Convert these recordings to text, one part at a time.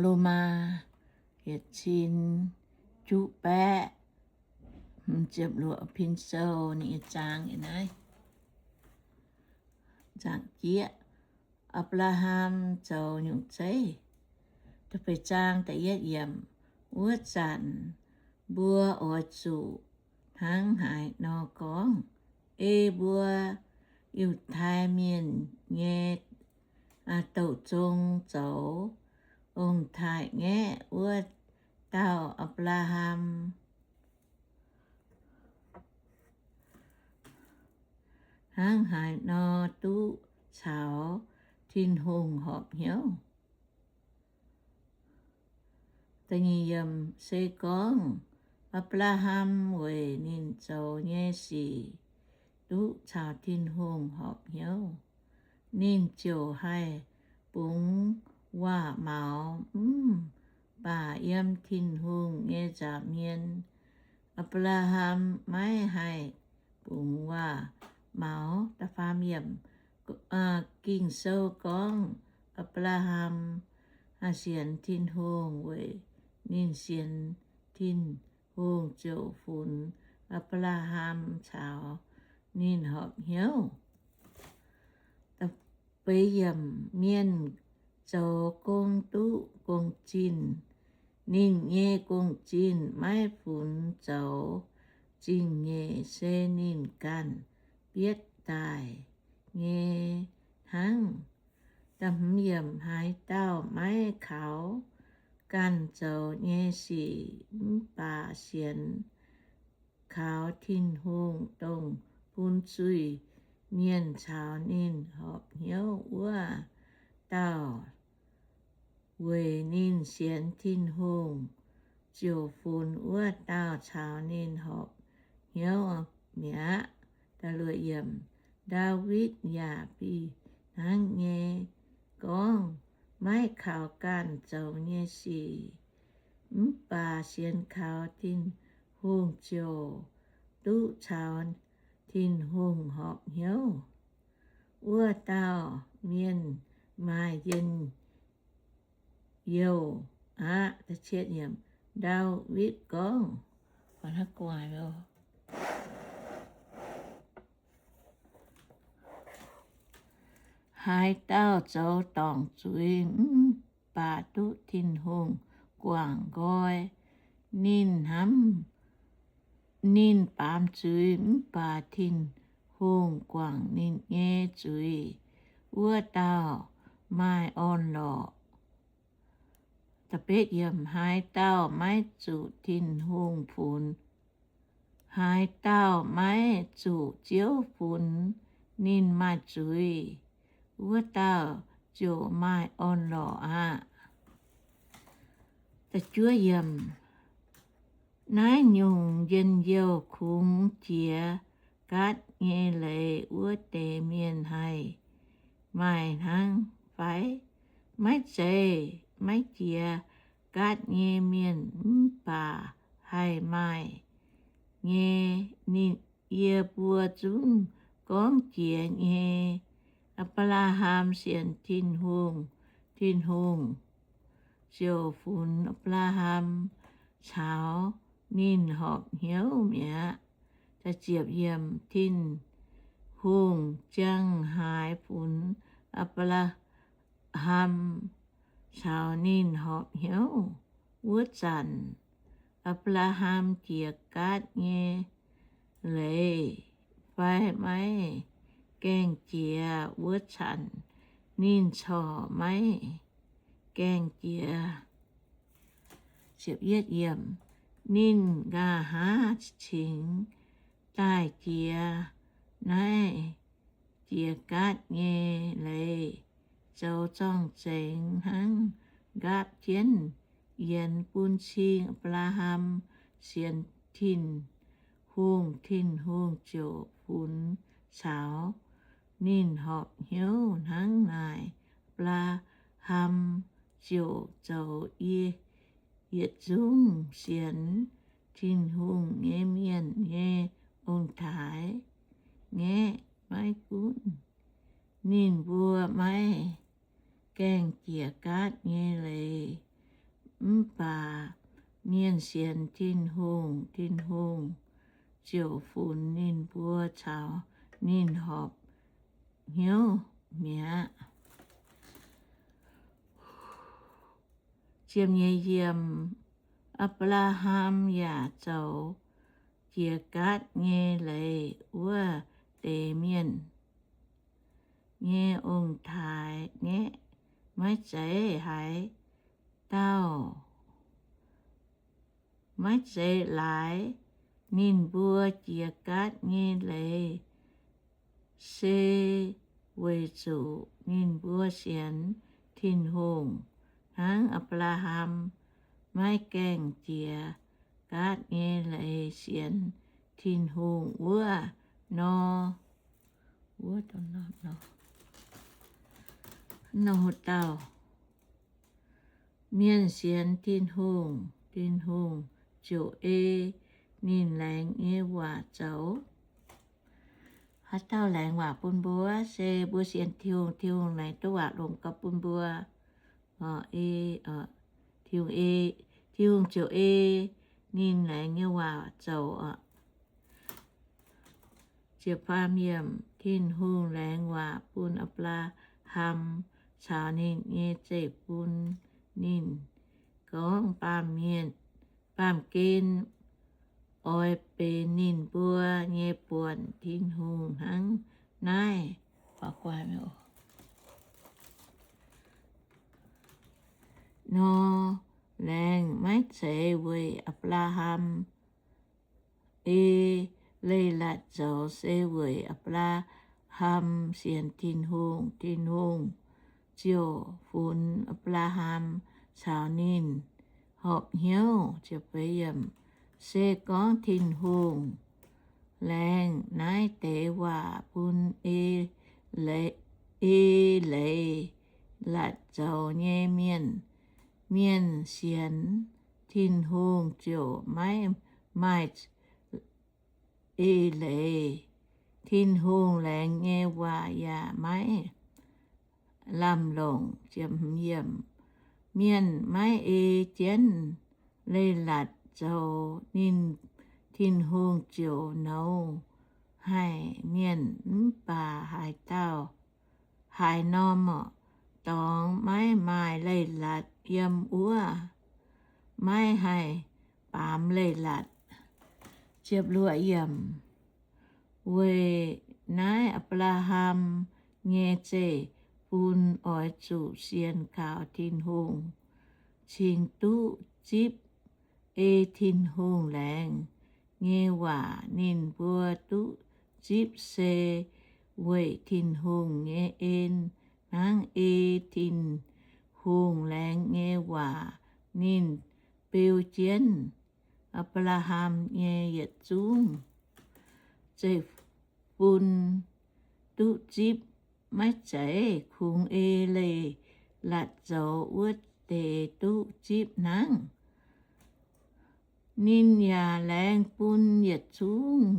Lomaa yietc cin juqv baeqv hmz ziepc luoqc pin sou ninh nyei zaang naaiv. Zaangc jieqv, Apc^laa^ham zoux nyungc zeiv. Da'feix zaang da'yietv yiemc. Wuov zanc mbuo oix zuqc hnangv haaix nor gorngv? Ei mbuo Yiutai Mienh nyei douc zong zoux ong-taaix-ngaeqv wuov dauh Apc^laa^ham hnangv haaix nor duqv caux Tin-Hungh horpc hnyouv? Se gorngv Apc^laa^ham weic ninh zoux nyei sic duqv caux Tin-Hungh horpc hnyouv, ninh ziouc haih bungx waac-maux mv baac yiem Tin-Hungh nyei nzaaux mien, Apc^laa^ham maiv haih bungx waac-maux. Ging-Sou gorngv Apc^laa^ham sienx Tin-Hungh weic ninh sienx Tin-Hungh ziouc funx Apc^laa^ham caux ninh horpc hnyouv. Mienh zoux gong duqv gong-zinh, ninh nyei gong-zinh maiv funx zoux zingh nyeic, se ninh ganh bietv daic nyei hnangv. Haaix dauh maiv kaux ganh zoux nyei sic mv baac sienx kaux Tin-Hungh, dongh bun zuiz-mienh caux ninh horpc hnyouv wuov dauh, weic ninh sienx Tin-Hungh ziouc funx wuov dauh caux ninh horpc hnyouv mi'aqv. Ndaawitv yaac fih hnangv nyei gorngv, maiv kaux ganh zoux nyei sic mv baac sienx kaux Tin-Hungh ziouc duqv caux Tin-Hungh horpc hnyouv. Wuov dauh mienh maaih njien-youh aqv. Ndaawitv gorngv, haaix dauh zoux dorngc zuiz mv baac duqv Tin-Hungh guangc nqoi, ninh hnamv, ninh baamz zuiz mv baac Tin-Hungh guangc ninh nyei zuiz, wuov dauh maaih orn-lorqc. Haaix dauh maiv zuqc Tin-Hungh funx, haaix dauh maiv zuqc Ziouv funx, ninh maaih zuiz, wuov dauh ziouc maaih orn-lorqc aqv. Naaiv nyungc njien-youh kungx jiex gaatv nyei leiz wuov deix mienh haih maaih hnangv fai? Maiv zeiz, maiv jiex gaatv nyei mienh mv baac haih maaih nyei. Yie mbuo zungv gorngv jiex nyei. Apc^laa^ham sienx Tin-Hungh, Tin-Hungh ziouc funx Apc^laa^ham caux ninh horpc hnyouv mi'aqv. Tin-Hungh ziangh haaix funx Apc^laa^ham caux ninh horpc hnyouv. Wuov zanc Apc^laa^ham jiex gaatv nyei leiz fai maiv gaengh jiex wuov zanc, ninh corc maiv gaengh jiex. Ninh nqa'haav cingx daaih jiex naaiv jiex gaatv nyei leiz, zoux zorng-zengx hnangv nqaapv jienv yienx bun cing. Apc^laa^ham sienx Tin-Hungh, Tin-Hungh ziouc funx caux ninh horpc hnyouv hnangv naaic. Apc^laa^ham ziouc zoux yie yietc zungv sienx Tin-Hungh nyei mienh nyei ong-taaix-ngaeqv. Maiv gunv ninh mbuo maiv gaengh jiex gaatv nyei leiz, mienh sienx Tin-Hungh, Tin-Hungh ziouc funx ninh mbuo caux ninh horpc hnyouv mi'aqv. Ziepc nyeic yiemc, Apc^laa^ham yaac zoux jiex gaatv nyei leiz wuov deix mienh nyei ong-taaix-ngaeqv, maiv zeiz haaix dauh, maiv zeiz laaix ninh mbuo jiex gaatv nyei leiz, se weic zuqc ninh mbuo sienx Tin-Hungh hnangv Apc^laa^ham maiv gaengh jiex gaatv nyei leiz sienx Tin-Hungh wuov nor. Wuov dauh nor, nor dauh mienh sienx Tin-Hungh, Tin-Hungh ziouc ei ninh laengz nyei waac zoux. Haaix dauh laengz waac bun mbuo? Se mbuo sienx Tin-Hungh, Tin-Hungh laengz duqv waac longc gau bun mbuo. Tin-Hungh ei, Tin-Hungh ziouc ei ninh laengz nyei waac zoux oc. Ziepc faam yiemc, Tin-Hungh laengz waac bun Apc^laa^ham caux ninh nyei zeiv-fun. Ninh gorngv, Baamh mienh, baamh gen oix benx ninh mbuo nyei buonc. Tin-Hungh hnangv naaiv nor laengz maiv zeiz weic Apc^laa^ham ei leiz-latc zoux, se weic Apc^laa^ham sienx Tin-Hungh, Tin-Hungh ziouc funx Apc^laa^ham caux ninh horpc hnyouv. Se gorngv Tin-Hungh laengz naaiv deix waac bun ei leiz-latc zoux nyei mienh, mienh sienx Tin-Hungh ziouc maiv maaih eix leiz. Tin-Hungh laengz nyei waac yaac maiv lamh longc. Mienh maiv ei jienv leiz-latc zoux, ninh, Tin-Hungh ziouc nouz haic mienh. Mv baac haaix dauh, haaix norm dorngx maiv maaih leiz-latc yiem wuov, maiv haih baamz leiz-latc. Weic naaiv Apc^laa^ham nyei zeiv-fun oix zuqc sienx kaux Tin-Hungh cingx duqv zipv ei Tin-Hungh laengz nyei waac. Ninh mbuo duqv zipv se weic Tin-Hungh nyei en hnangv. Ei Tin-Hungh laengz nyei waac ninh beu jienv Apc^laa^ham nyei yietc zungv zeiv-fun duqv zipv. Maiv zeiz kungx ei leiz-latc zoux wuov deix duqv zipv hnangv. Ninh yaac laengz bun yietc zungv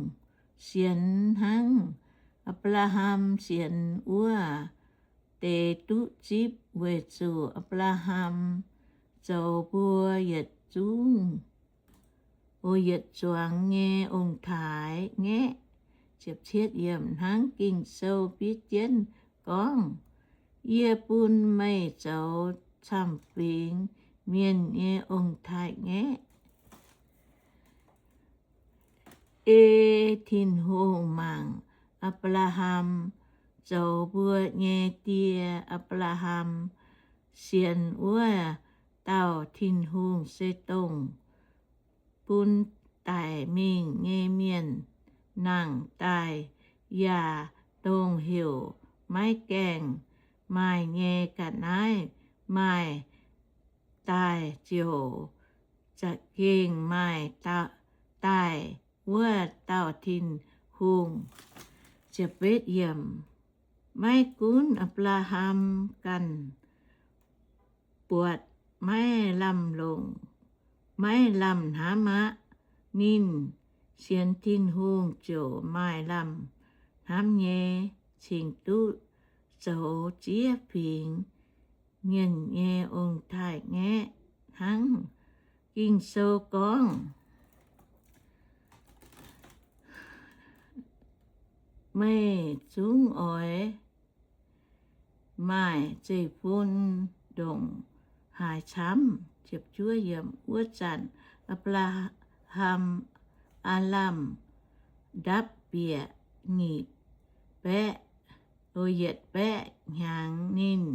sienx hnangv Apc^laa^ham sienx wuov deix duqv zipv, weic zuqc Apc^laa^ham zoux mbuo yietc zungv, o, yietc zuangx nyei ong-taaix-ngaeqv. Hnangv Ging-Sou fiev jienv gorngv, Yie bun meih zoux camv-fingx mienh nyei ong-taaix-ngaeqv. Ei Tin-Hungh mangc Apc^laa^ham zoux mbuo nyei die, Apc^laa^ham sienx wuov dauh Tin-Hungh se dongh bun daic mingh nyei mienh nangh daaih, yaac dongh heuc maiv gaengh maaih nyei ga'naaiv maaih daaih ziouc za'gengh maaih daaih wuov dauh Tin-Hungh. Maiv gunv Apc^laa^ham ganh buatc maiv lamh longc, maiv lamh hnamv aqv, ninh sienx Tin-Hungh ziouc maaih lamh hnamv nyei, cingx duqv zoux ziex fingx mienh nyei ong-taaix-ngaeqv hnangv. Ging-Sou gorngv, meih zungv oix maaih zeiv-fun ndongc haaix camv. Wuov zanc Apc^laa^ham, aav lamh ndapv bieqc nyic baeqv, o, yietc baeqv hnyangx. Ninh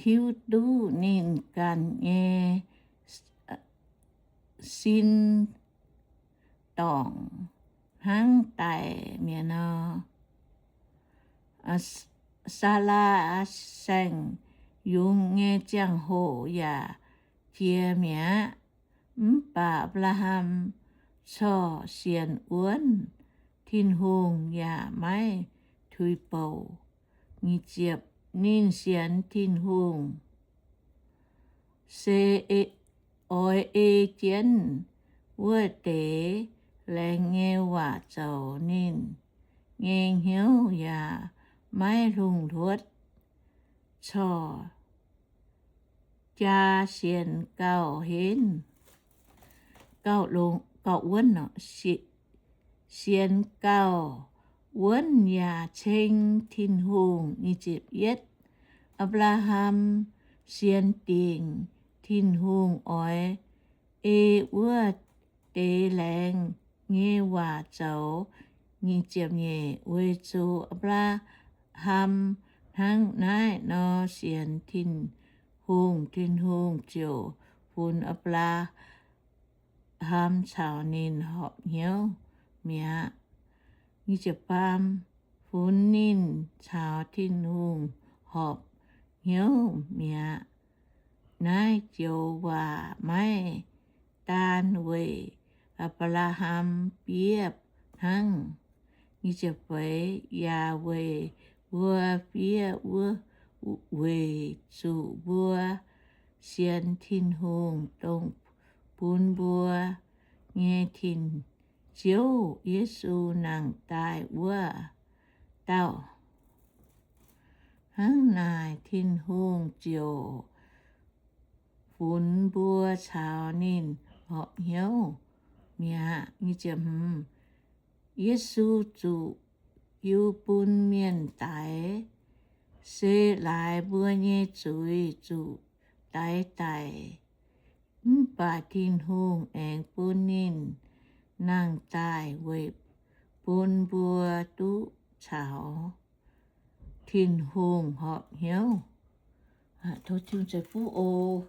hiuv duqv ninh ganh nyei sin dorngc hnangv daic mi'aqv nor. Saalaa saeng-yungz nyei ziangh hoc yaac jiex mi'aqv. Mv baac Apc^laa^ham corc sienx wuonv Tin-Hungh yaac maiv tuix bouc. Ninh sienx Tin-Hungh se oix ei jienv wuov deix laengz nyei waac zoux. Ninh nyei hnyouv yaac maiv lungh hluotv, corc jaa sienx gauh henv, gauh wuonv, sienx gauh wuonv yaac ceng Tin-Hungh. Apc^laa^ham sienx dingc Tin-Hungh oix ei wuov deix laengz nyei waac zoux. Weic zuqc Apc^laa^ham hnangv naaiv nor sienx Tin-Hungh, Tin-Hungh ziouc funx Apc^laa^ham caux ninh horpc hnyouv mi'aqv. Funx ninh caux Tin-Hungh horpc hnyouv mi'aqv. Naaiv joux waac maiv daan weic Apc^laa^ham fiev hnangv, yaac weic mbuo fiev, weic zuqc mbuo sienx Tin-Hungh, dongh bun mbuo nyei Tin, Ziouv Yesu nangh daaih wuov dauh. Hnangv naaic Tin-Hungh ziouc funx mbuo caux ninh horpc hnyouv mi'aqv. Yesu zuqc jiu bun mienh daix, se laaix mbuo nyei zuiz zuqc daix daic. Mv baac Tin-Hungh aengx bun ninh nangh daaih weic bun mbuo duqv caux Tin-Hungh horpc hnyouv. Tov Tin-Hungh ceix fuqv oc.